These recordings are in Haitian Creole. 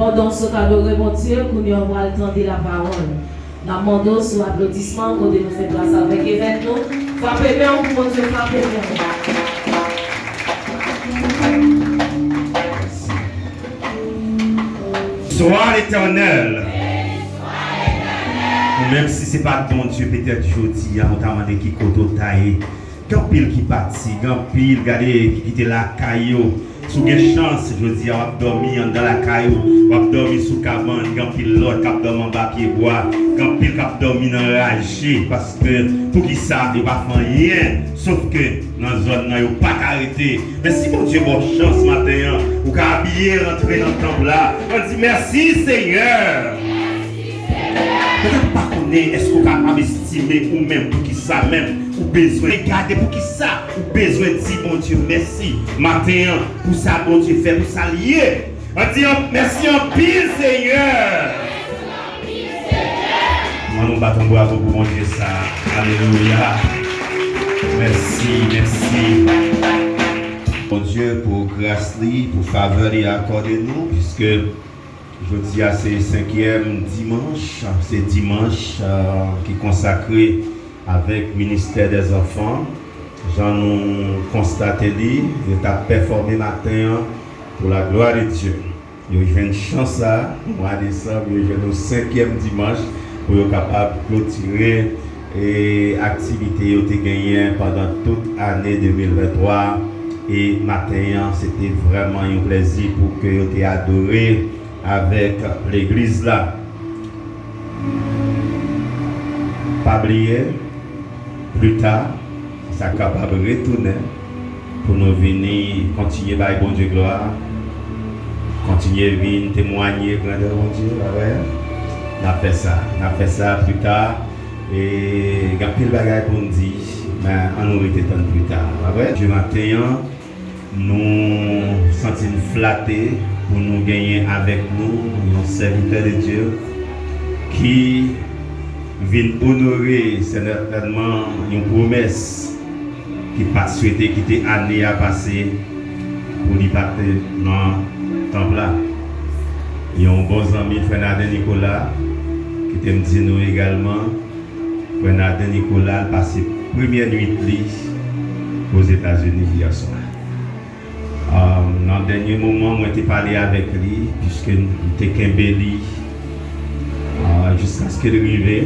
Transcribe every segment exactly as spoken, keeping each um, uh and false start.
Pandan w sot adore Bondye, kounye a w pral tande lapawòl. N ap mande w sou aplodisman kote nou fè plas avèk evèk nou. Frape men w pou Bondye frape men w. Bonswa Letènèl. Ou menm si se pa t Bondye, petèt jodi a, ou ta mande ki kote w ta ye. Gen anpil ki pati, gen anpil, gade, ki kite lakay yo. Si w gen chans, jodi a, w ap dòmi anndan lakay ou, w ap dòmi sou kabann, gen anpil lòt k ap dòmi anba pyebwa, gen anpil k ap dòmi nan raje, paske, poukisa, yo pa fè anyen, sof ke nan zòn nan, yo pa ka rete. Men si Bondye ba w chans maten an, ou ka abiye rantre nan tanp la, ann di, mèsi, Senyè! Petèt ou pa konnen èske w kapab estime ou menm poukisa menm ou bezwen gade, poukisa ou bezwen di Bondye mèsi maten an pou sa Bondye fè, pou sa l ye. Ann di an- mèsi anpil, Senyè. Ann nou bat yon bravo pou Bondye sa. Alelouya. Mèsi, mèsi. Bondye pou gras li, pou favè li akòde nou, piske jodi a se senkyèm dimanch, se dimanch, euh, ki konsakre avèk ministè dè zanfan. Jan nou konstate li, yo t ap pèfòme maten an pour la gloire de Dieu. Yo jwenn chans sa, mwa desanm, yo jwenn yon senkyèm dimanch pou yo kapab klotire e aktivite yo te genyen pandan tout ane de mil venntwa. E maten an, se te vrèman yon plèzi pou ke yo te adore avèk legliz la. Pa bliye, pli ta, sa kapab retounen pou nou vini kontinye bay Bondye glwa, kontinye vin temwanye grandè Bondye, pa vre? N ap fè sa, n ap fè sa pli ta. E gen anpil bagay pou n di, men ann nou rete tann pli ta, pa vre? Jodi maten an, nou santi n flate pou nou genyen avèk nou yon sèvitè de Dye ki vin onore sètènman yon pwomès ki pa t swete kite ane a pase pou li pa t nan tanp la. Yon bon zanmi, Frè Naden Nicolas, kite m di nou egalman, Frè Naden Nicolas al pase premyè nwit li Ozetazini yè swa. Ah, nan dènye moman, mwen te pale avèk li, piske m te kenbe li, ah, jiskaske l rive.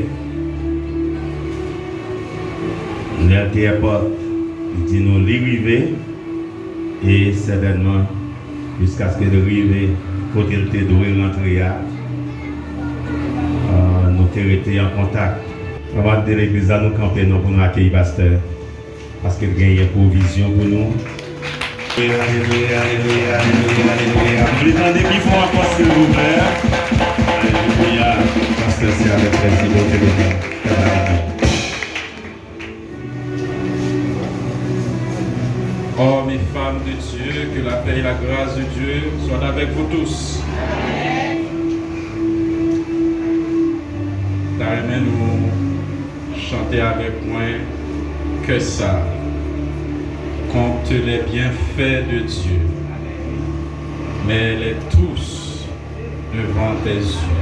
Lè l te èpòt, li di nou li rive, e sètènman, jiskaske l rive kote l te dwe rantre a, ah, nou te rete an kontak. Anvan de legliz la, nou kanpe non pou nou akeyi pastè. Paske l genyen pwovizyon pou nou. Alelouya, alelouya, alelouya, alelouya. Vle tande pi fò ankò, silvouplè? Alelouya. Pastè, se avèk plèzi, Bondye beni w. Fè bagay. Hommes et femmes de Dieu, que la paix et la grâce de Dieu soient avec vous tous. Ta renmen nou chante avèk mwen, kè sa, compte les bienfaits de Dieu, mets-les tous devant tes yeux.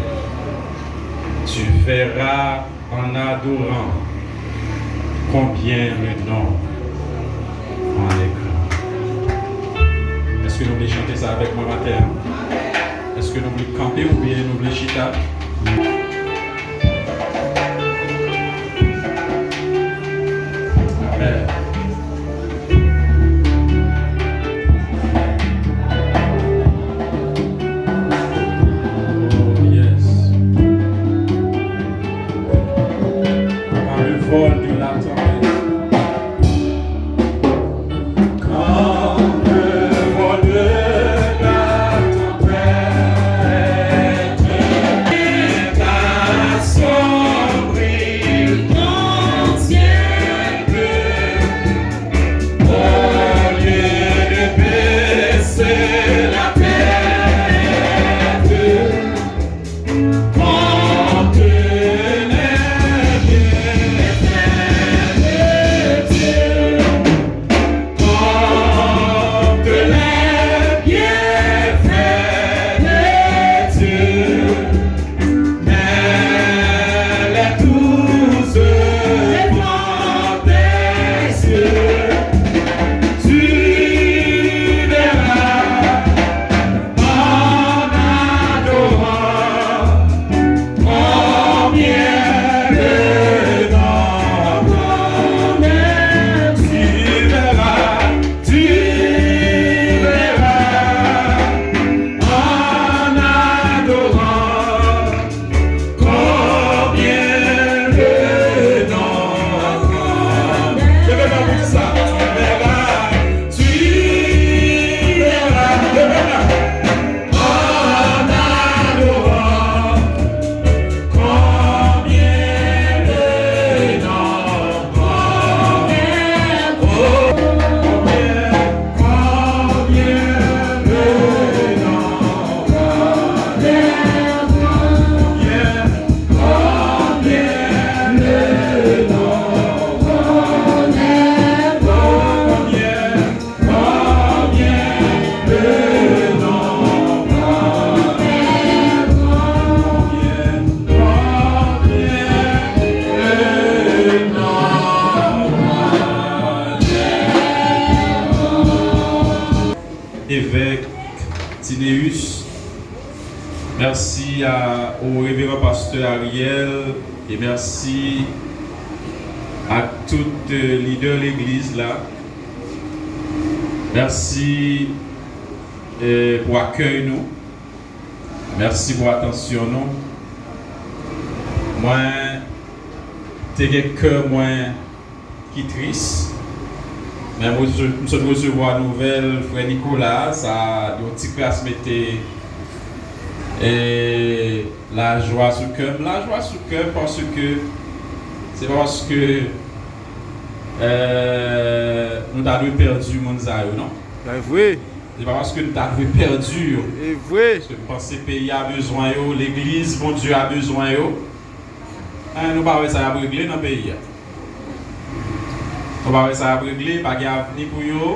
Tu verras en adorant combien le nom en est grand. Èske nou vle chante sa avèk mwen maten an? Èske nou vle kanpe oubyen nou vle chita? Amèn. Oh, yes. Par le vol de la tempête. Quand le vol de la tempête est à Evèk Tineus. Mèsi a, o Reveran Pastè Ariel, e mèsi a tout, eh, lidè legliz la. Mèsi, eh, pou akèy nou. Mèsi pou atansyon nou. Mwen te gen kè mwen ki tris, men mwen sot, m sot resevwa nouvèl frè Nicolas, sa yon ti kras mete, eh, lajwa sou kè m. Lajwa sou kè m paske se pa paske, eh, nou ta dwe pèdi moun sa yo, non. Se vre. Se pa paske n ta dwe pèdi yo. Se vre. Paske m panse peyi a bezwen yo, legliz Bondye a bezwen yo. Hein, nou pa wè sa y ap regle nan peyi a. Nou pa wè sa y ap regle, pa gen avni pou yo.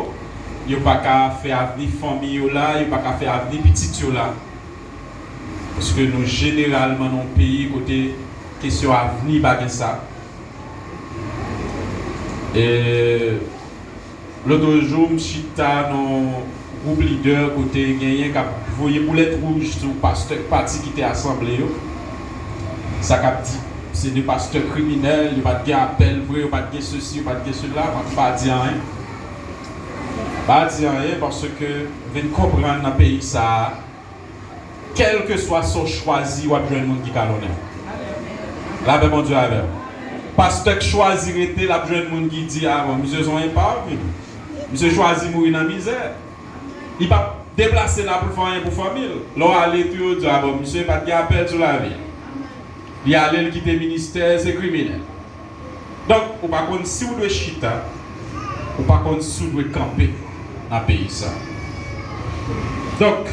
Yo pa ka fè avni fanmi yo la, yo pa ka fè avni pitit yo la. Paske nou jeneralman nan yon peyi kote kesyon avni pa gen sa. E Lòt jou, m chita nan gwoup lidè kote genyen k ap voye boulèt wouj sou pastè k pati kite asanble yo. Sa k ap di, se de pastè kriminèl, yo pa t gen apèl vre, yo pa t gen sesi, yo pa t gen sela, m pa di anyen. M pa di anyen paske m vin konprann nan peyi sa a, kèlkeswa sa w chwazi, w ap jwenn moun ki kalonnen w. Lapè Bondye avè w. Pastè k chwazi rete, l ap jwenn moun ki di, "A bon, misye se yon enpav, wi. Misye chwazi mouri nan mizè." Li p ap deplase la pou l fè anyen pou fanmi l. Lè w ale tou, yo di, "A bon, misye pa t gen apèl sou lavi l. Li ale, l kite ministè, se kriminèl." Donk, ou pa konn si w dwe chita, ou pa konn si w dwe kanpe nan peyi sa. Donk,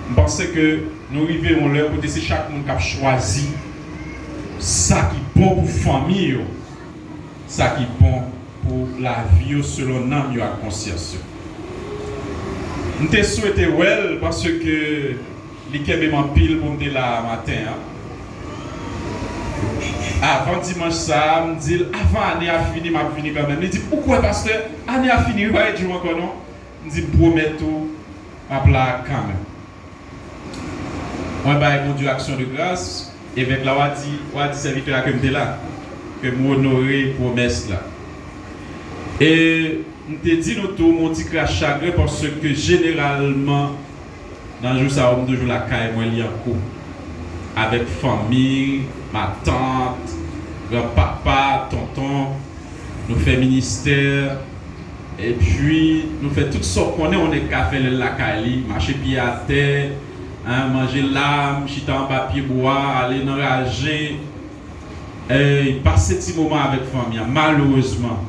m panse ke nou rive yon lè kote se chak moun k ap chwazi sa ki bon pou fanmi yo, sa ki bon pou lavi yo selon nanm yo ak konsyans yo. M te swete wè l paske li kenbe m anpil pou m te la a maten an. Avan dimanch sa a, m di l, "Avan ane a fini, m ap vini kanmenm." Li di m, "Ou kwè, pastè, ane a fini wi, pa gen jou ankò non." M di, "M pwomèt ou, m ap la kanmenm." Mwen bay Bondye aksyon de gras, evèk la w a di, w a di sèvitè a ke m te la, ke m onore pwomès la. E m te di nou tou, m yon ti kras chagren, paske jeneralman, nan jou sa yo, m toujou lakay mwen, Lyankou, avèk fanmi, matant, granpapa, tonton, nou fè ministè, epi nou fè tout sa w konnen yon nèg ka fè lè l lakay li, mache pye atè, hein, manje lam, chita anba pyebwa, ale nan raje, e pase ti moman avèk fanmi an. Malerezman,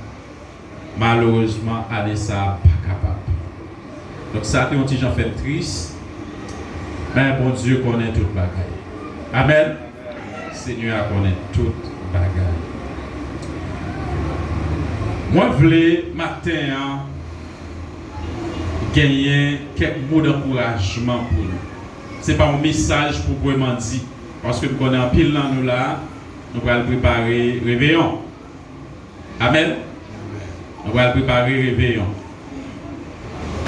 Malerezman, ane sa a pa kapab. Donk, sa te yon ti jan fè m tris. Men Bondye konnen tout bagay. Amèn. Senyè a konnen tout bagay. Mwen vle maten an genyen kèk mo dankourajman pou nou. Se pa yon mesaj pwopwèman di, paske m konnen anpil nan nou la, nou pral prepare reveyon. Amèn. Nou pral prepare reveyon.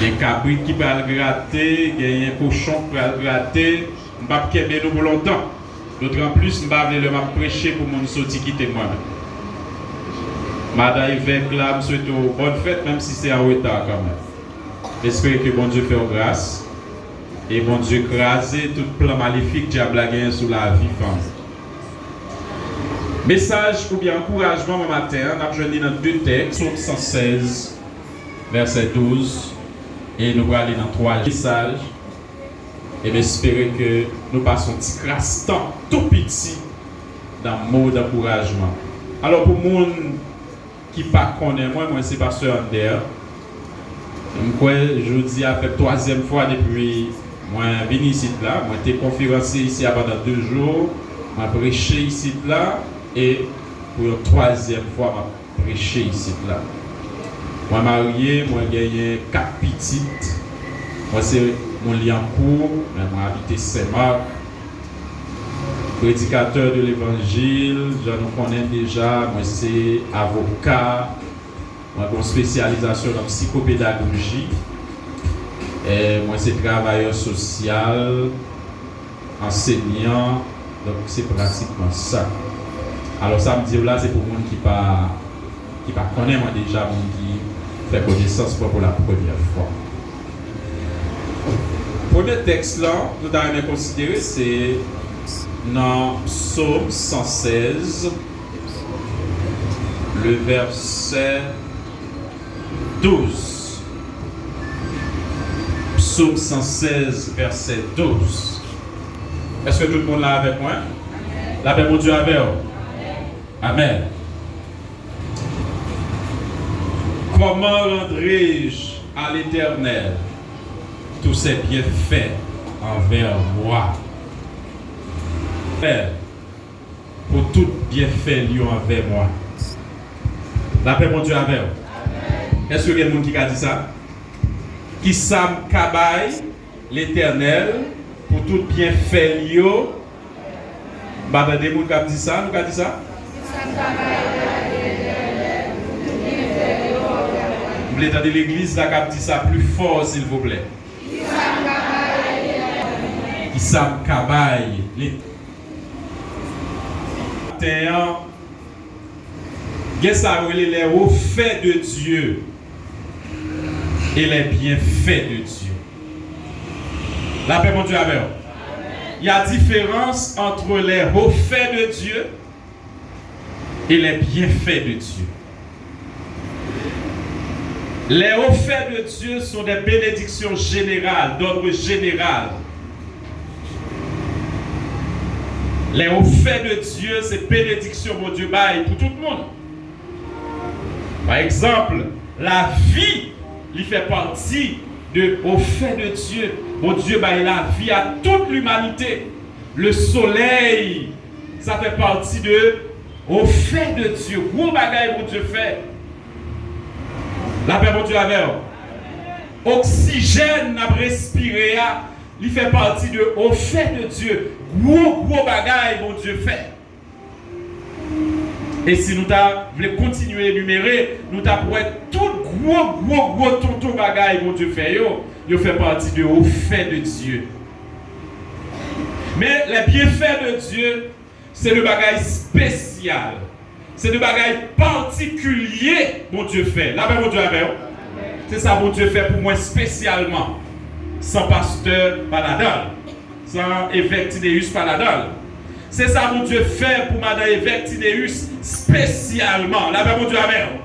Gen kabrit ki pral grate, genyen kochon k pral grate. M p ap kenbe nou pou lontan. Dotanplis, m pa vle lè m ap preche pou moun soti kite m mwen menm. Madan evèk la, m swete w bòn fèt, menm si se an reta kanmenm. M espere ke Bondye fè w gras e Bondye kraze tout plan malefik dyab la genyen sou lavi fanmi. Mesaj oubyen ankourajman mwen maten an, n ap jwenn li nan de tèks, Sòm san sèz, vèsè douz, e nou prale nan twa mesaj. E m espere ke nou pase yon ti kras tan tou piti nan mo dankourajman. Alò, pou moun ki pa konnen mwen, mwen se pastè Ander. M kwè jodi a fè twazyèm fwa depi mwen vin isit la. Mwen te konferansye isi a pandan de jou. Mwen preche isit la. E pou yon twazyèm fwa, m ap preche isit la. Mwen marye, mwen genyen kat pitit. Mwen se moun Lyankou, men mwen abite Senmak. Predikatè de levanjil, jan nou konnen deja, mwen se avoka, mwen gen yon espesyalizasyon nan psikopedagoji. Mwen se travayè sosyal, ansenyan, donk se pratikman sa. Alò, sa m di w la, se pou moun ki pa, ki pa konnen mwen deja, moun ki fè konesans mwen pou la premyè fwa. Premye tèks lan nou ta renmen konsidere, se nan Psaume cent seize, le verset douze. Psaume cent seize, verset douze. Èske tout moun la avèk mwen? Lapè Bondye avè w. Amèn. Comment rendrai-je à l'Éternel tous ses bienfaits envers moi? Pou tout byenfè l yo anvè mwen. Lapè Bondye avè w. Èske gen moun ki ka di sa? Kisa m ka bay Letènèl pou tout byenfè l yo? M pa tande moun k ap di sa. Nou ka di sa? M vle tande legliz la k ap di sa pli fò, silvouplè. Kisa m ka bay Letènèl? Maten an, gen sa yo rele les hauts faits de Dieu et les bienfaits de Dieu. Lapè Bondye avè w. Il y a différence entre les hauts faits de Dieu et les bienfaits de Dieu. Les hauts faits de Dieu sont des bénédictions générales, d'ordre général. Les hauts faits de Dieu, se benediksyon Bondye bay pou tout moun. Pa egzanp, lavi, li fè pati de hauts faits de Dieu. Bondye bay lavi a tout limanite. Le soleil, sa fè pati de hauts faits de Dieu. Gwo bagay Bondye fè. Lapè Bondye avè w. Oksijèn n ap respire a, li fè pati de hauts faits de Dieu. Gwo, gwo bagay Bondye fè. E si nou ta vle kontinye enimere, nou t ap wè tout gwo, gwo, gwo tonton bagay Bondye fè yo, yo fè pati de hauts faits de Dieu. Men, les bienfaits de Dieu, se de bagay espesyal. Se de bagay patikilye Bondye fè. Lapè Bondye avè w. Se sa Bondye fè pou mwen espesyalman. San pastè pa ladan l. San evèk Tideus pa ladan l. Se sa Bondye fè pou madan evèk Tideus espesyalman. Lapè Bondye avè w.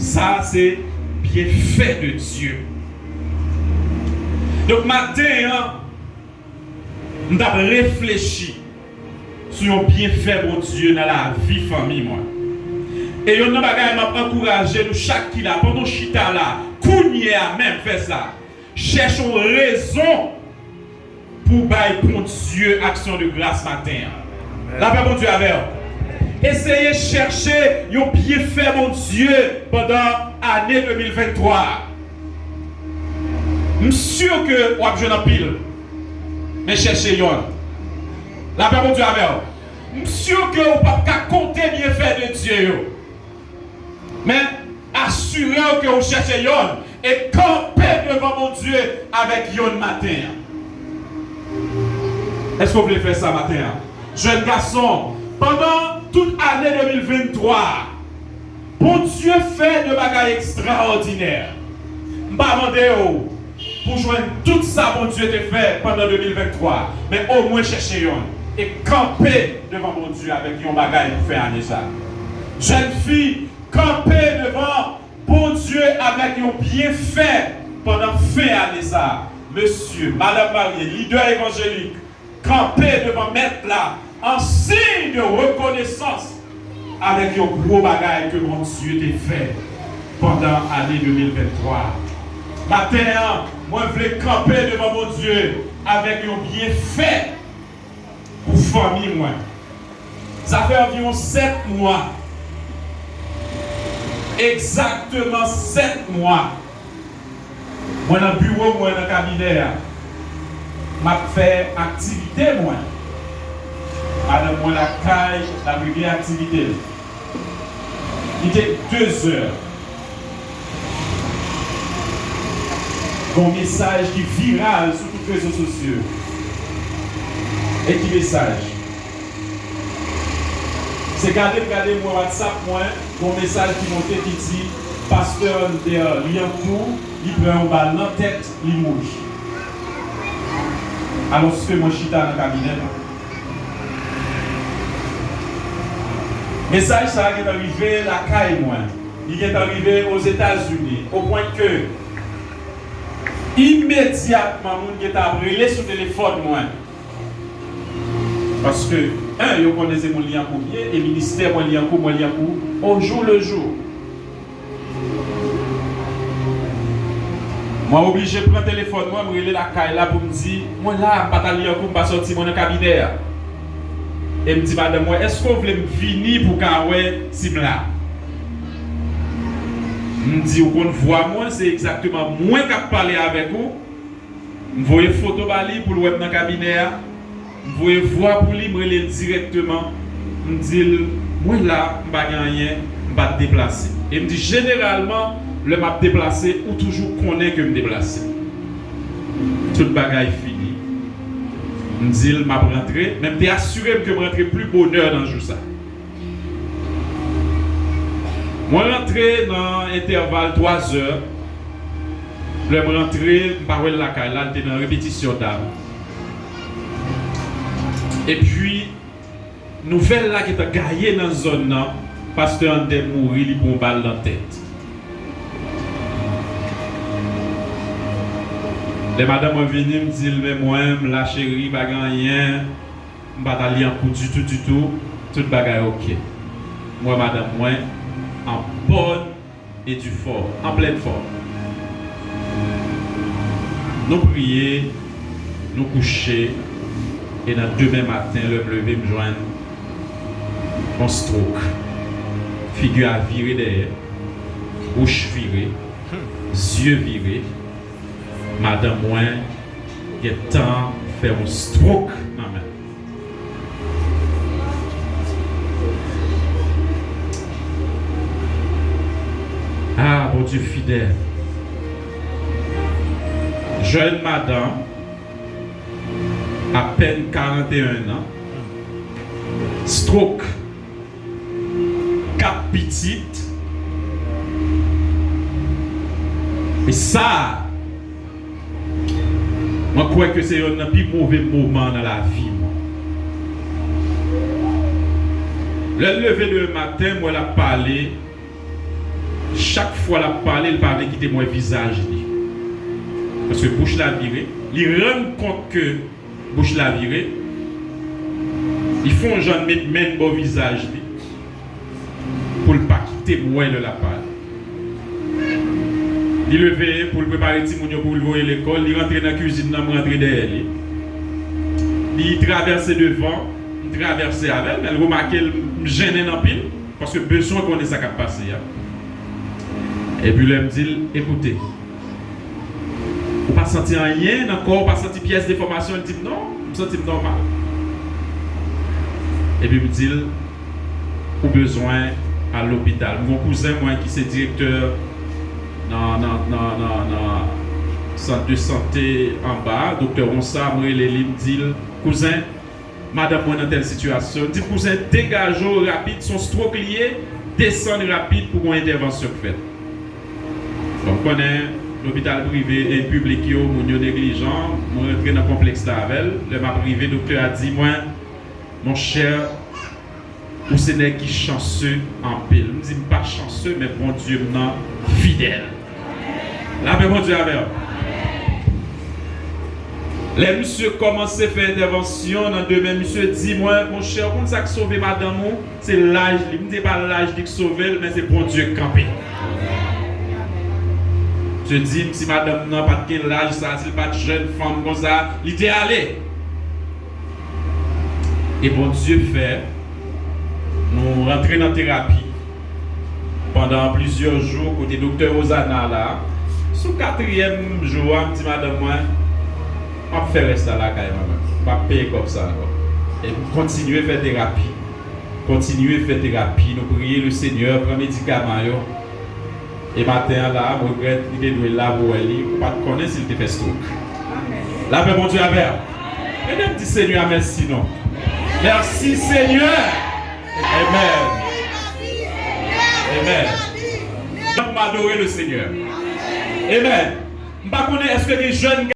Sa se bienfaits de Dieu. Donk, maten an, m t ap reflechi sou yon byenfè Bondye nan lavi fanmi mwen. E yonn nan bagay m ap ankouraje nou chak ki la, pandan w chita la, kounye a menm, fè sa. Chèche yon rezon pou w bay Bondye aksyon de gras maten an. Lapè Bondye avè w. Eseye chèche yon byenfè Bondye pandan ane de mil venntwa a. M si ke w ap jwenn anpil. Men chèche yonn. Lapè Bondye avè w. M si ke w p ap ka konte byenfè de Dye yo. Men, asire w ke w chèche yonn e kanpe devan Bondye avèk yonn maten an. Èske w vle fè sa maten an? Jèn gason, pandan tout ane de mil venntwa a, Bondye fè de bagay ekstraòdinè. M pa mande w pou jwenn tout sa Bondye te fè pandan de mil venntwa, men omwen chèche yonn e kanpe devan Bondye avèk yon bagay pou fè ane sa. Jèn fi, kanpe devan Bondye avèk yon byenfè pandan fen ane sa. Mesye, madanm marye, lidè evanjelik, kanpe devan Mèt la an siy de rekonesans avèk yon gwo bagay ke Bondye te fè pandan ane de mil venntwa. Maten an, mwen vle kanpe devan Bondye avèk yon byenfè pou fanmi mwen. Sa fè anviwon sèt mwa, egzakteman sèt mwa, mwen nan biwo mwen, nan kabinè a, m ap fè aktivite mwen. Madanm mwen lakay, l ap regle aktivite l. Li te dezè. Gon mesaj ki viral sou tout rezo sosyo. E ki mesaj? Se gade m gade m wè WhatsApp mwen, gon mesaj ki monte ki di, Pastè Ander Liancourt, li pran yon bal nan tèt, li mouri. Alòske mwen chita nan kabinè mwen. Mesaj sa a gentan rive lakay mwen. Li gentan rive Ozetazini, opwen ke imedyatman moun gentan ap rele sou telefòn mwen. Paske, en, yo konnen se moun Liancourt m ye, e ministè mwen Liancourt, mwen Liancourt, au jour le jour. Mwen oblije pran telefòn mwen, m rele lakay la pou m di, mwen la, m pa t al Liancourt, m pa sòti, mwen nan kabinè a. E m di madanm mwen, èske w vle m vini pou w ka wè si m la? M di, ou konn vwa mwen, se egzakteman mwen k ap pale avèk ou. M voye foto ba li pou l wè m nan kabinè a. M voye vwa pou li, m rele l dirèkteman. M di l, mwen la, m pa gen anyen, m pa t deplase. E m di, jeneralman, lè m ap deplase, ou toujou konnen ke m deplase. Tout bagay fini. M di l, m ap rantre, men m te asire m ke m rantre pli bonè nan jou sa. Mwen rantre nan entèval twa zè. Lè m rantre, m pa wè l lakay la, l te nan repetisyon dam. Epi, nouvèl la gentan gaye nan zòn nan, pastè Ander mouri, li pran bal nan tèt. Lè madanm mwen vini, m di l, men mwen, m la cheri, pa gen anyen. M pa t al Liancourt ditou, ditou. Tout bagay oke. M wè madanm mwen an bòn e di fòm, an plèn fòm. Nou priye, nou kouche, e nan demen maten, lè m leve, m jwenn yon stroke. Figi a vire dèyè, bouch vire, zye vire. Madanm mwen gentan fè yon stroke nan men. Ah, Bondye fidèl. Jèn madanm, apèn karannteyen an, stroke, kat pitit. E sa, mwen kwè ke se yonn nan pi move moman nan lavi mwen. Lè l leve demen maten, m wè l ap pale. Chak fwa l ap pale, l pa vle kite m wè vizaj li. Paske bouch la vire. Li rann kont ke bouch la vire. Li fè yon jan met men bò vizaj li pou l pa kite m wè lè l ap pale. Li leve pou l prepare timoun yo pou l voye lekòl. Li rantre nan kwizin nan, m rantre dèyè li. Li travèse devan, m travèse avè l, men l remake l, m jennen anpil, paske m bezwen konnen sa k ap pase a. Epi lè m di l, ekoute, ou pa santi anyen nan kò w, ou pa santi pyès defòmasyon? Li di m, non, m santi m nòmal. Epi m di l, ou bezwen al lopital. M gen yon kouzen mwen ki se direktè nan, nan, nan, nan, nan sant de sante anba, doktè Ronsard, m rele li, m di l, kouzen, madanm mwen nan tèl sitiyasyon. Li di, kouzen, degaje w rapid, se yon stroke li ye, desann rapid pou gon entèvansyon k fèt. Bon, m konnen lopital prive e piblik yo, moun yo neglijan, mwen rantre nan konplèks la avè l. Lè m ap rive, doktè a di mwen, monchè, ou se nèg ki chanse anpil. M di, m pa chanse, men Bondye m nan fidèl. Lapè Bondye avè w. Lè misye kòmanse fè entèvansyon nan demen, misye di mwen, monchè, ou konn sa k sove madanm ou? Se laj li. M di, e pa laj li k sove l, men se Bondye k kanpe. Misye di m, si madanm nan pa t gen laj sa, si l pa t jèn fanm konsa, li te ale. E Bondye fè, nou rantre nan terapi pandan plizyè jou kote doktè Rosana la. Sou katriyèm jou a, m di madanm mwen, m ap fè rès la lakay mwen menm. M p ap peye kòb sa ankò. E m kontinye fè terapi. Kontinye fè terapi. Nou priye Lesenyè, pran medikaman yo. E maten an la, mwen regrèt li te dwe la pou wè li, ou pa t konnen si l te fè stroke. Lapè Bondye avè w. Ede m di Senyè a mèsi non. Mèsi Senyè. Amen. Amen. Pou m adore le Senyè. Amen. M pa konnen èske gen jèn